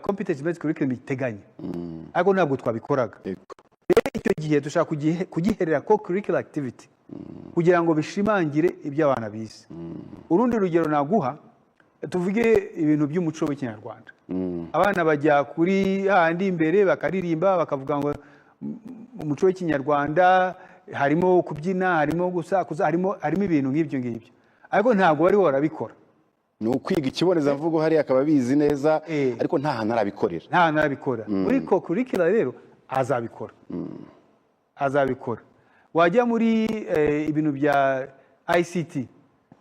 competence based curriculum iteganya, ariko ntabwo twabikoraga. Rero icyo gihe dushaka kugiherera co-curricular activity kugira ngo bishimangire ibyo abana bize. Urundi rugero naguha, tuvuge ibintu by'umuco w'Ikinyarwanda. Abana bajya kuri hahandi imbere bakaririmba, bakavuga ngo umuco w'Ikinyarwanda harimo kubyina, harimo gusakuza, harimo ibintu nk'ibyo ngibyo, ariko ntabwo bariho barabikora. Ni ukwiga ikibonezamvugo hariya akaba abizi neza, ariko nta hantu arabikorera. Nta hantu arabikora. Muri co-curricular rero azabikora, azabikora. Wajya muri ibintu bya ICT,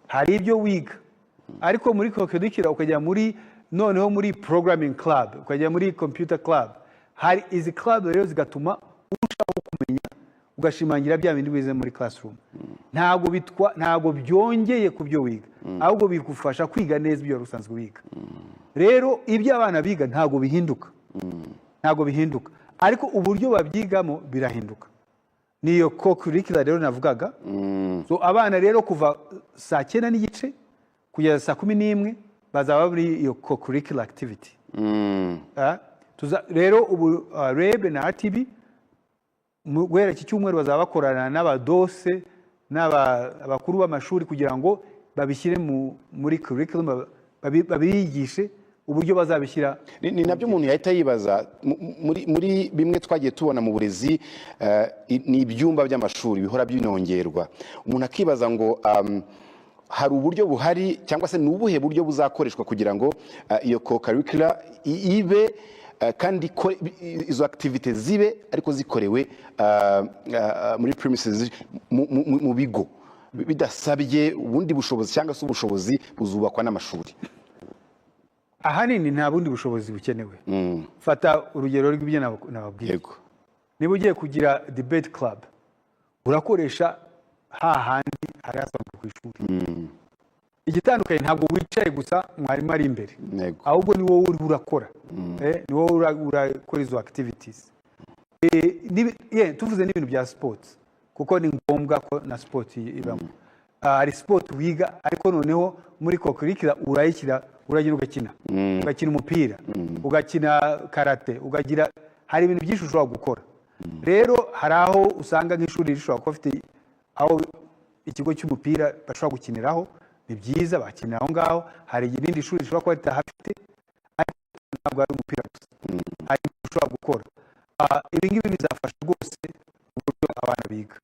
hari ibyo wiga, ariko muri co-curricular ukajya muri noneho muri programming club, ukajya muri computer club. Hari izi club rero zigatuma urushaho kumenya, ugashimangira bya bindi wize muri classroom. Ntabwo byongeye ku byo wiga, ahubwo bigufasha kwiga neza ibyo wari usanzwe wiga. Rero ibyo abana biga ntabwo bihinduka, ntabwo bihinduka, ariko uburyo babyigamo birahinduka. Niyo co-curricular rero navugaga. So abana rero kuva saa 9:30 kugeza saa 11 bazaba muri iyo co-curricular activity. Rero ubu REB na RTB guhera iki cyumweru bazaba bakorana n'aba DOS n'abakuru b'amashuri kugira ngo babishyire muri curriculum, babigishe uburyo bazabishyira. Ni nabyo umuntu yahita yibaza. Muri bimwe twagiye tubona mu burezi, ni ibyumba by'amashuri bihora binongerwa. Umuntu akibaza ngo hari uburyo buhari cyangwa se ni ubuhe buryo buzakoreshwa kugira ngo iyo co-curricular ibe, kandi izo activities zibe ariko zikorewe muri premises, mu bigo, bidasabye ubundi bushobozi, cyangwa se ubushobozi buzubakwa n'amashuri? Ahanini nta bundi bushobozi bukenewe. Fata urugero rw'ibyo nababwiye. Niba ugiye kugira debate club, urakoresha hahandi hari hasanzwe ku ishuri. Igitandukanye, ntabwo wicaye gusa mwarimu ari imbere, ahubwo ni wowe uriho urakora. Ni wowe urakora izo activities. Tuvuze n'ibintu bya sports, kuko ni ngombwa ko na sport ibamo. Hari sport wiga, ariko noneho muri co-curricular urayishyira, uragenda ugakina umupira, ugakina karate, ugagira, hari ibintu byinshi ushobora gukora. Rero hari aho usanga nk'ishuri rishobora kuba afite aho ikigo cy'umupira bashobora gukiniraho, ni byiza, bakinira aho ngaho. Hari irindi shuri rishobora kuba ritahafite, ariko ntabwo ari umupira gusa, hari ibyo ushobora gukora. Ibi ngibi bizafasha rwose uburyo abana biga.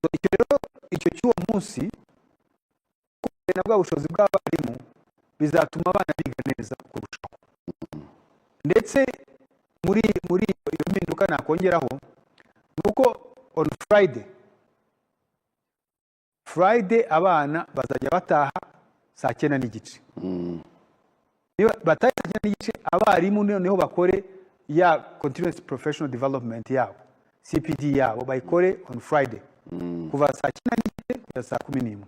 So, icyo rero, icyo cy'uwo munsi na bwa bushobozi bw'abarimu bizatuma abana biga neza kurushaho. Ndetse muri iyo mpinduka nakongeraho ni uko on Friday abana bazajya bataha saa 9:30. Niba bataha saa 9:30, abarimu noneho bakore ya continuous professional development yabo, CPD yabo, bayikore on Friday kuva saa 9:30 kugeza saa 11.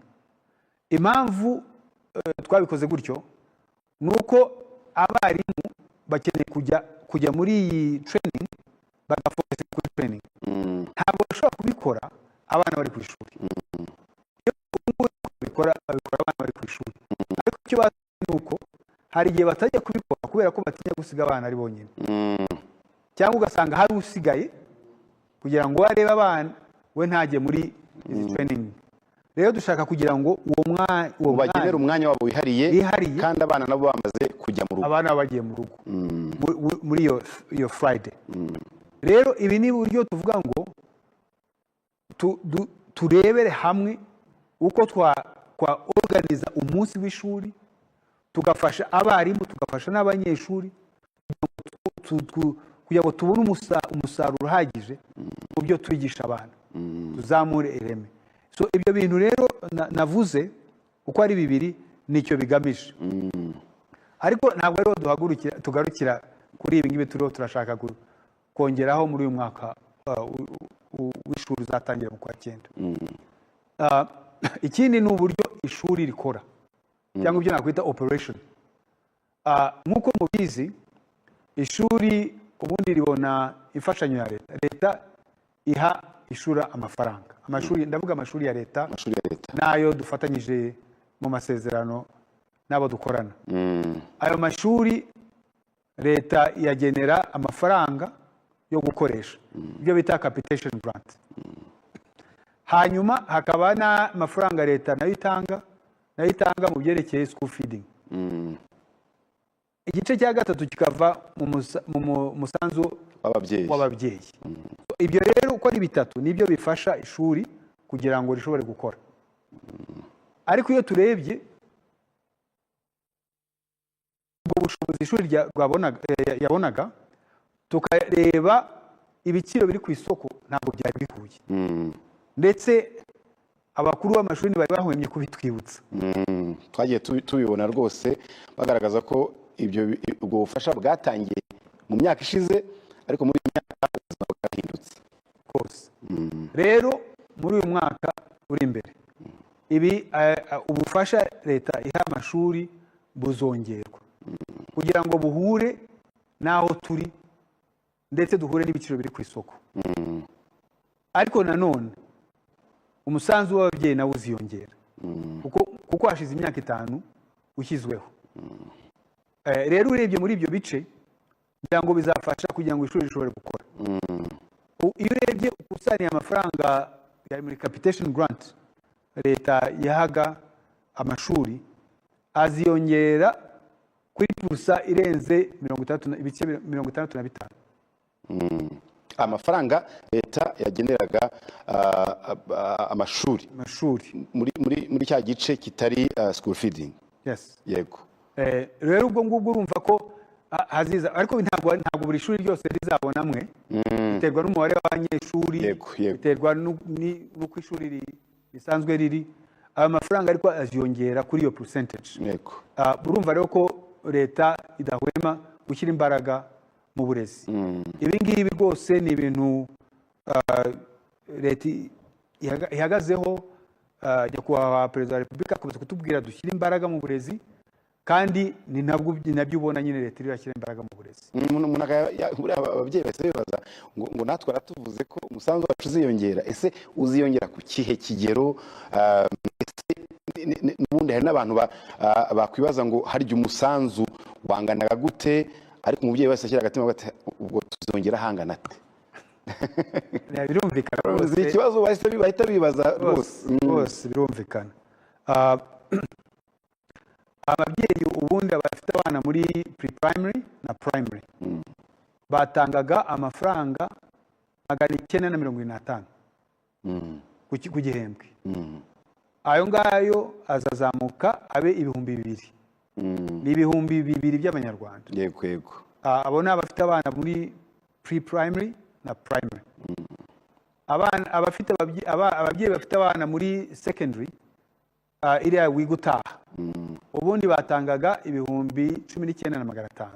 Impamvu twabikoze gutyo ni uko abarimu bakeneye kujya muri iyi training, bagafocusa kuri training. Ntabwo bashobora kubikora abana bari ku ishuri. Iyo ubu ngubu babikora abana bari ku ishuri, ariko icyo bazi ni uko hari igihe batajya kubikora kubera ko batinya gusiga abana ari bonyine, cyangwa ugasanga hari usigaye kugira ngo arebe abana, we ntajye muri izi training. Rero dushaka kugira ngo uwo ubagenere mwanya umwanya wabo wihariye, wihariye, kandi abana nabo bamaze kujya mu rugo. Abana bagiye mu rugo muri iyo Friday. Rero ibi ni uburyo tuvuga ngo turebere hamwe uko twa organiza umunsi w'ishuri, tugafasha abarimu, tugafasha n'abanyeshuri kugira ngo tubone umusaruro uhagije mu byo twigisha abana, tuzamure ireme. So ibyo bintu rero navuze uko ari bibiri nicyo bigamije, ariko ntabwo ariho duhagurukira, tugarukira kuri ibi ngibi. Turiho turashaka kongeraho muri uyu mwaka w'ishuri uzatangira mu kwa cyenda. Ikindi ni uburyo ishuri rikora, cyangwa ibyo nakwita operation. Nk'uko mubizi, ishuri ubundi ribona imfashanyo ya leta. Leta iha ishuri amafaranga, amashuri, ndavuga amashuri ya leta, amashuri ya leta, n'ayo dufatanyije mu masezerano n'abo dukorana. Ayo mashuri Leta iyagenera amafaranga yo gukoresha, ibyo bita capitation grant. Hanyuma hakaba n'amafaranga leta nayo itanga mu byerekeye school feeding. Igice cya gatatu kikava mu musanzu w'ababyeyi. W'ababyeyi. Ibyo rero uko ari bitatu nibyo bifasha ishuri kugira ngo rishobore gukora. Ariko iyo turebye ubwo bushobozi ishuri yabonaga, tukareba ibiciro biri ku isoko, ntabwo byari bihuye. Ndetse abakuru b'amashuri bari bahwemye kubitwibutsa. Twagiye tubibona rwose bagaragaza ko ubwo bufasha bwatangiye mu myaka ishize, ariko muri iyi myaka ubuzima bwarahindutse. Rwose rero muri uyu mwaka uri imbere, ibi ubufasha leta iha amashuri buzongerwa kugira ngo buhure n'aho turi, ndetse duhure n'ibiciro biri ku isoko. Ariko nanone umusanzu w'ababyeyi nawo uziyongera kuko hashize imyaka 5 ushyizweho. Rero urebye muri ibyo bice, kugira ngo bizafasha kugira ngo ishuri rishobore gukora. Iyo urebye ukusaniye amafaranga yari muri capitation grant leta yahaga amashuri, aziyongera kuri pourcent irenze 60 ibice 65. Amafaranga leta yageneraga amashuri amashuri muri cya gice kitari school feeding. Yes. Yego. Rero ubwo ngubwo urumva ko haziza, ariko ntabwo buri shuri ryose rizabona amwe. Biterwa n'umubare w'abanyeshuri, Yego, yego. biterwa n'uko ishuri risanzwe riri. Ayo mafaranga ariko aziyongera kuri iyo percentage. Urumva rero ko leta idahwema gushyira imbaraga mu burezi. Ibi ngibi rwose ni ibintu leta ihagazeho. Nyakubahwa Perezida wa Repubulika akomeza kutubwira dushyire imbaraga mu burezi, kandi ni nabwo ni nabyo ubona nyine leta irashyira imbaraga mu burezi. Umuntu buriya ababyeyi bahise bibaza ngo natwe aratuvuze ko umusanzu wacu uziyongera, ese uziyongera ku kihe kigero? Ese n'ubundi hari n'abantu bakwibaza ngo harya umusanzu wanganaga gute? Ariko umubyeyi wese ashyira agatima ati: "Ubwo tuzongera hangana ate?" Birumvikana ni rwose. Ikibazo bahita bibaza rwose. Rwose birumvikana. Ababyeyi ubundi bafite abana muri pre-primary na primary batangaga amafaranga 975 ku gihembwe. Ayo ngayo azazamuka abe 2000, ni 2000 by'amanyarwanda. yego yego Abo ni abafite abana muri pre-primary na primary. Abana abafite ababyeyi bafite abana muri secondary, iriya wiga utaha, ubundi batangaga 19,500,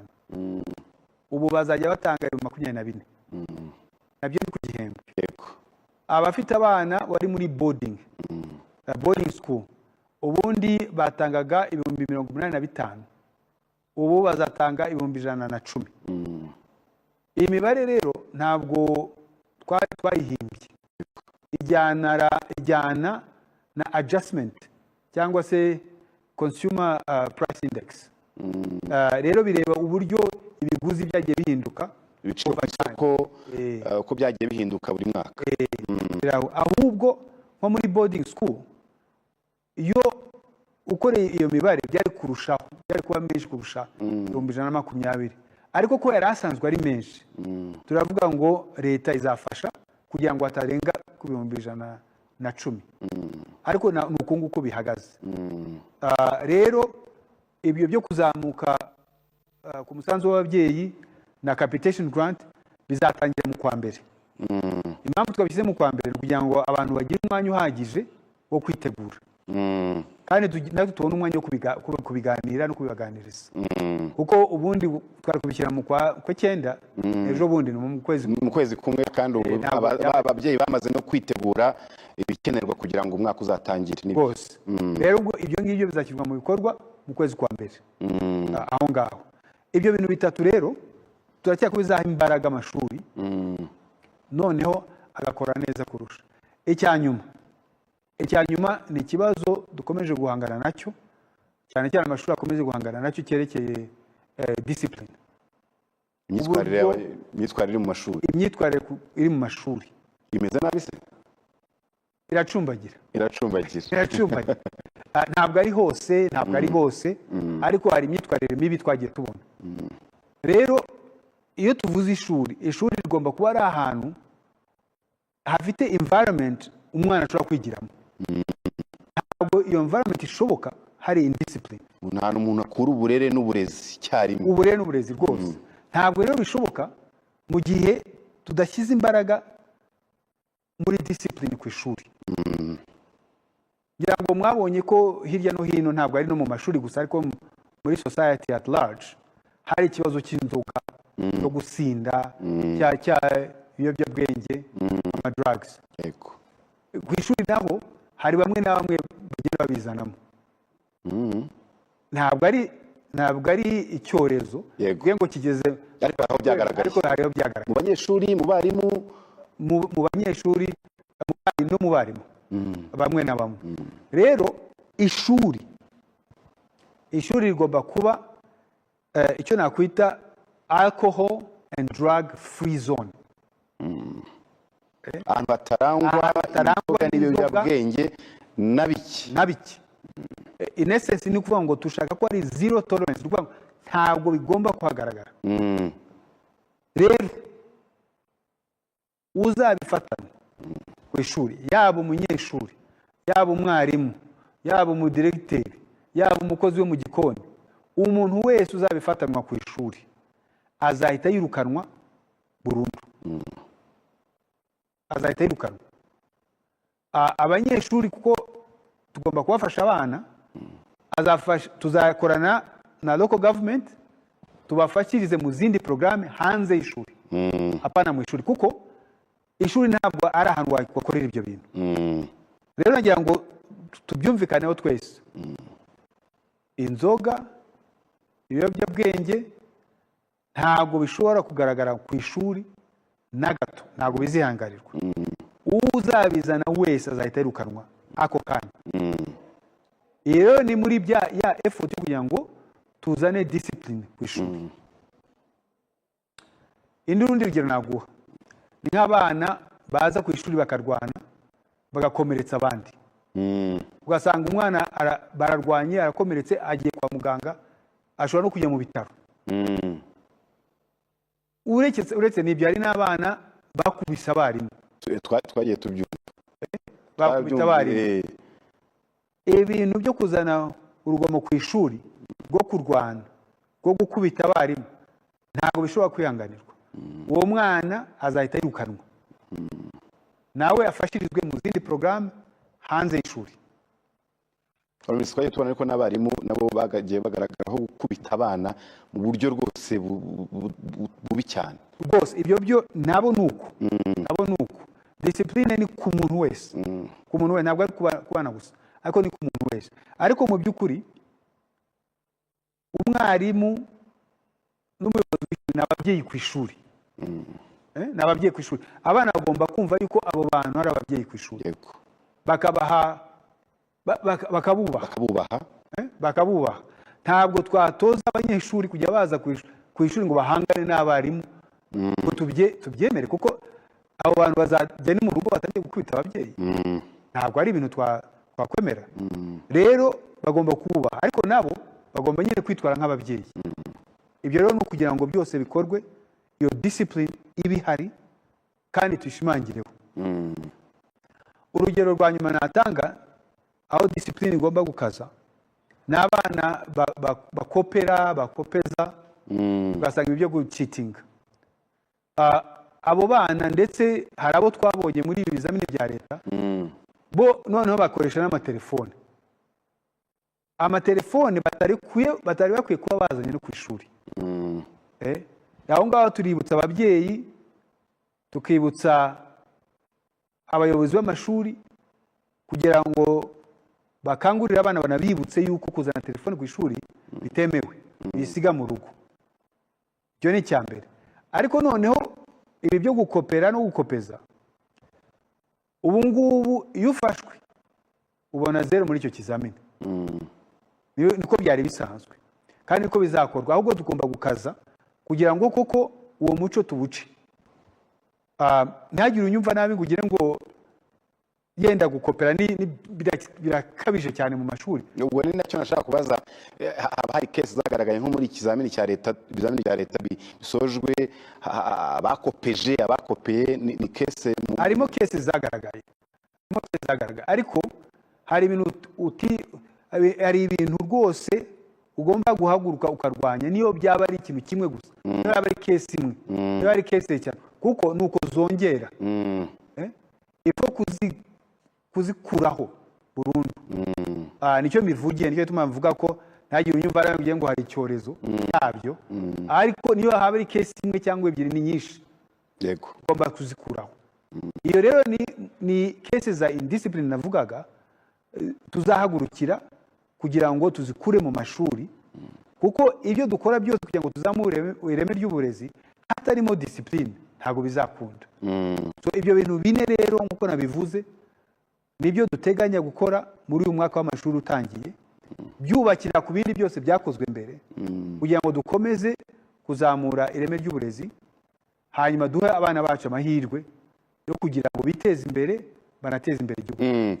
ubu bazajya batanga 24,000, nabyo ni ku gihembwe. Abafite abana bari muri boarding school, ubundi batangaga 85,000, ubu bazatanga 110,000. Iyi mibare rero ntabwo twari twayihimbye, ijyana na adjustment cyangwa se consumer price index. Rero bireba uburyo ibiguzi byagiye bihinduka ibiciro ku over time. isoko, uko byagiye bihinduka buri mwaka. Biraho. Ahubwo nko muri boarding school, iyo ukoreye iyo mibare byari kurushaho, byari kuba menshi kurusha 120,000, ariko ko yari asanzwe ari menshi, turavuga ngo leta izafasha kugira ngo atarenga ku 110,000. Ariko ni uku nguku bihagaze. Rero ibyo byo kuzamuka ku musanzu w'ababyeyi na capitation grant bizatangira mu kwa mbere. Impamvu twabishyize mu kwa mbere ni ukugira ngo abantu bagire umwanya uhagije wo kwitegura, kandi natwe tubone umwanya wo kubiganira no kubibaganiriza, kuko ubundi twari kubishyira mu kwa cyenda, ejo bundi ni mu kwezi. Mu kwezi kumwe, kandi ubu Ntabwo ababyeyi bamaze no kwitegura ibikenerwa kugira ngo umwaka uzatangire. Rwose rero ubwo ibyo ngibyo bizashyirwa mu bikorwa mu kwezi kwa mbere. Aho ngaho ibyo bintu bitatu rero turacyakora bizaha imbaraga amashuri, noneho agakora neza kurusha. Icya nyuma ni ikibazo dukomeje guhangana nacyo cyane cyane, amashuri akomeje guhangana nacyo, cyerekeye discipline. Imyitwarire Uburyo- imyitwarire mu mashuri. Imyitwarire iri mu mashuri. Imeze nabi se? Iracumbagira. Iracumbagira. Iracumbagira. Ntabwo ari hose, ntabwo ari hose, ariko hari imyitwarire mibi twagiye tubona. Rero iyo tuvuze ishuri, ishuri rigomba kuba ari ahantu hafite environment umwana ashobora kwigiramo. Ntabwo iyo environment ishoboka hari indiscipline. Ni ahantu umuntu akura uburere n'uburezi icyarimwe. Uburere n'uburezi rwose. Ntabwo rero bishoboka mu gihe tudashyize imbaraga muri discipline ku ishuri. Ngira ngo mwabonye ko hirya no hino, ntabwo ari no mu mashuri gusa, ariko muri society at large hari ikibazo cy'inzoga, cyo gusinda, cya ibiyobyabwenge, ama drugs. Ku ishuri nabo hari bamwe na bamwe bagenda babizanamo. Ntabwo ari icyorezo tuvuge ngo kigeze, Ariko hari aho byagaragaye. Ariko hariho byagaragaye. Mu banyeshuri, mu barimu? Mu banyeshuri, mu barimu no mu barimu bamwe na bamwe. Rero ishuri rigomba kuba icyo nakwita alcohol and drug free zone. Ahantu hatarangwa Ahantu hatarangwa inzoga n'ibiyobyabwenge na bike. Na bike. In essence ni ukuvuga ngo dushaka ko ari zero tolerance, ni ukuvuga ngo ntabwo bigomba kuhagaragara. Rero uzabifatana ku ishuri, yaba umunyeshuri, yaba umwarimu, yaba umudiregiteri, yaba umukozi wo mu gikoni, umuntu wese uzabifatanwa ku ishuri azahita yirukanwa burundu, azahita yirukanwa. Abanyeshuri, kuko tugomba kubafasha abana, azafasha, tuzakorana na local government tubafashirize mu zindi porogaramu hanze y'ishuri, apana mu ishuri, kuko ishuri ntabwo ari ahantu wakorera ibyo bintu. Rero nagira ngo tubyumvikaneho twese: inzoga, ibiyobyabwenge ntabwo bishobora kugaragara ku ishuri na gato, ntabwo bizihanganirwa. Uzabizana wese azahita yirukanwa ako kanya. Iyi rero ni muri bya ya effort yo kugira ngo tuzane discipline ku ishuri. Urundi rugero naguha ni nk'abana baza ku ishuri bakarwana, bagakomeretsa abandi, ugasanga umwana bararwanye, arakomeretse, agiye kwa muganga, ashobora no kujya mu bitaro. Uretse n'ibyo, hari n'abana bakubise abarimu. Twagiye tubyumva. Bakubita abarimu. Ibintu byo kuzana urugomo ku ishuri, rwo kurwana, rwo gukubita abarimu, ntabwo bishobora kwihanganirwa. Uwo mwana azahita yirukanwa, nawe afashirizwe mu zindi porogaramu hanze y'ishuri. Twagiye tubona ariko n'abarimu nabo bagagiye bagaragaraho gukubita abana mu buryo rwose bubi cyane. Rwose ibyo byo nabo ni uko, nabo ni uko. Discipline ni ku muntu wese, ku muntu wese, ntabwo ari ku bana gusa, ariko ni ku muntu wese. Ariko mu by'ukuri umwarimu n'umuyobozi w'ishuri ni ababyeyi ku ishuri. Ni ababyeyi ku ishuri. Abana bagomba kumva yuko abo bantu ari ababyeyi ku ishuri, bakabaha bakabubaha. Bakabubaha. Bakabubaha. Ntabwo twatoza abanyeshuri kujya baza ku ishuri ngo bahangane n'abarimu ngo tubyemere, kuko abo bantu bazajya no mu rugo batangiye gukubita ababyeyi. Ntabwo ari ibintu twakwemera. Rero bagomba kububaha, ariko nabo bagomba nyine kwitwara nk'ababyeyi. Ibyo rero ni ukugira ngo byose bikorwe, iyo discipline iba ihari kandi tuyishimangireho. Urugero rwa nyuma natanga aho discipline igomba gukaza ni abana bakopera, bakopeza, ugasanga ibyo gucheatinga. Abo bana, ndetse hari abo twabonye muri ibi bizamini bya leta, bo noneho bakoresha n'amatelefone, amatelefone batari bakwiye kuba bazanye no ku ishuri. Aho ngaho tuributsa ababyeyi, tukibutsa abayobozi b'amashuri kugira ngo bakangurire abana, banabibutse yuko kuzana telefone ku ishuri bitemewe, bisiga mu rugo. Icyo ni icya mbere. Ariko noneho ibi byo gukopera no gukopeza, ubu ngubu iyo ufashwe ubona zero muri icyo kizamini. Niko byari bisanzwe kandi niko bizakorwa. Ahubwo tugomba gukaza kugira ngo koko Uwo muco tuwuce. Ntihagire unyumva nabi ngo ugire ngo yenda gukopera ni birakabije cyane mu mashuri. Ubwo ni nacyo nashaka kubaza. Haba hari case zagaragaye nko muri ikizamini cya leta, ibizamini bya leta bisojwe, abakopeje, abakopeye, ni case Harimo case zagaragaye, harimo case zagaragaye, ariko hari ibintu hari ibintu rwose ugomba guhaguruka ukarwanya, niyo byaba ari ikintu kimwe gusa, niyo yaba ari case imwe, niyo ari case cyane, kuko nuko zongera. Ipfa kuzikuraho burundu. Nicyo mbivugiye, nicyo gituma mvuga ko ntagire unyumva arambwiye ngo hari icyorezo cyabyo, ariko niyo haba ari case imwe cyangwa ebyiri, ni nyinshi, ugomba kuzikuraho. Iyo rero ni case za indiscipline navugaga, tuzahagurukira kugira ngo tuzikure mu mashuri, kuko ibyo dukora byose kugira ngo tuzamure ireme ry'uburezi hatarimo discipline ntabwo bizakunda. So ibyo bintu bine rero, nk'uko nabivuze, nibyo duteganya gukora muri uyu mwaka w'amashuri utangiye, byubakira ku bindi byose byakozwe mbere, kugira ngo dukomeze kuzamura ireme ry'uburezi, hanyuma duhe abana bacu amahirwe yo kugira ngo biteze imbere, banateze imbere igihugu.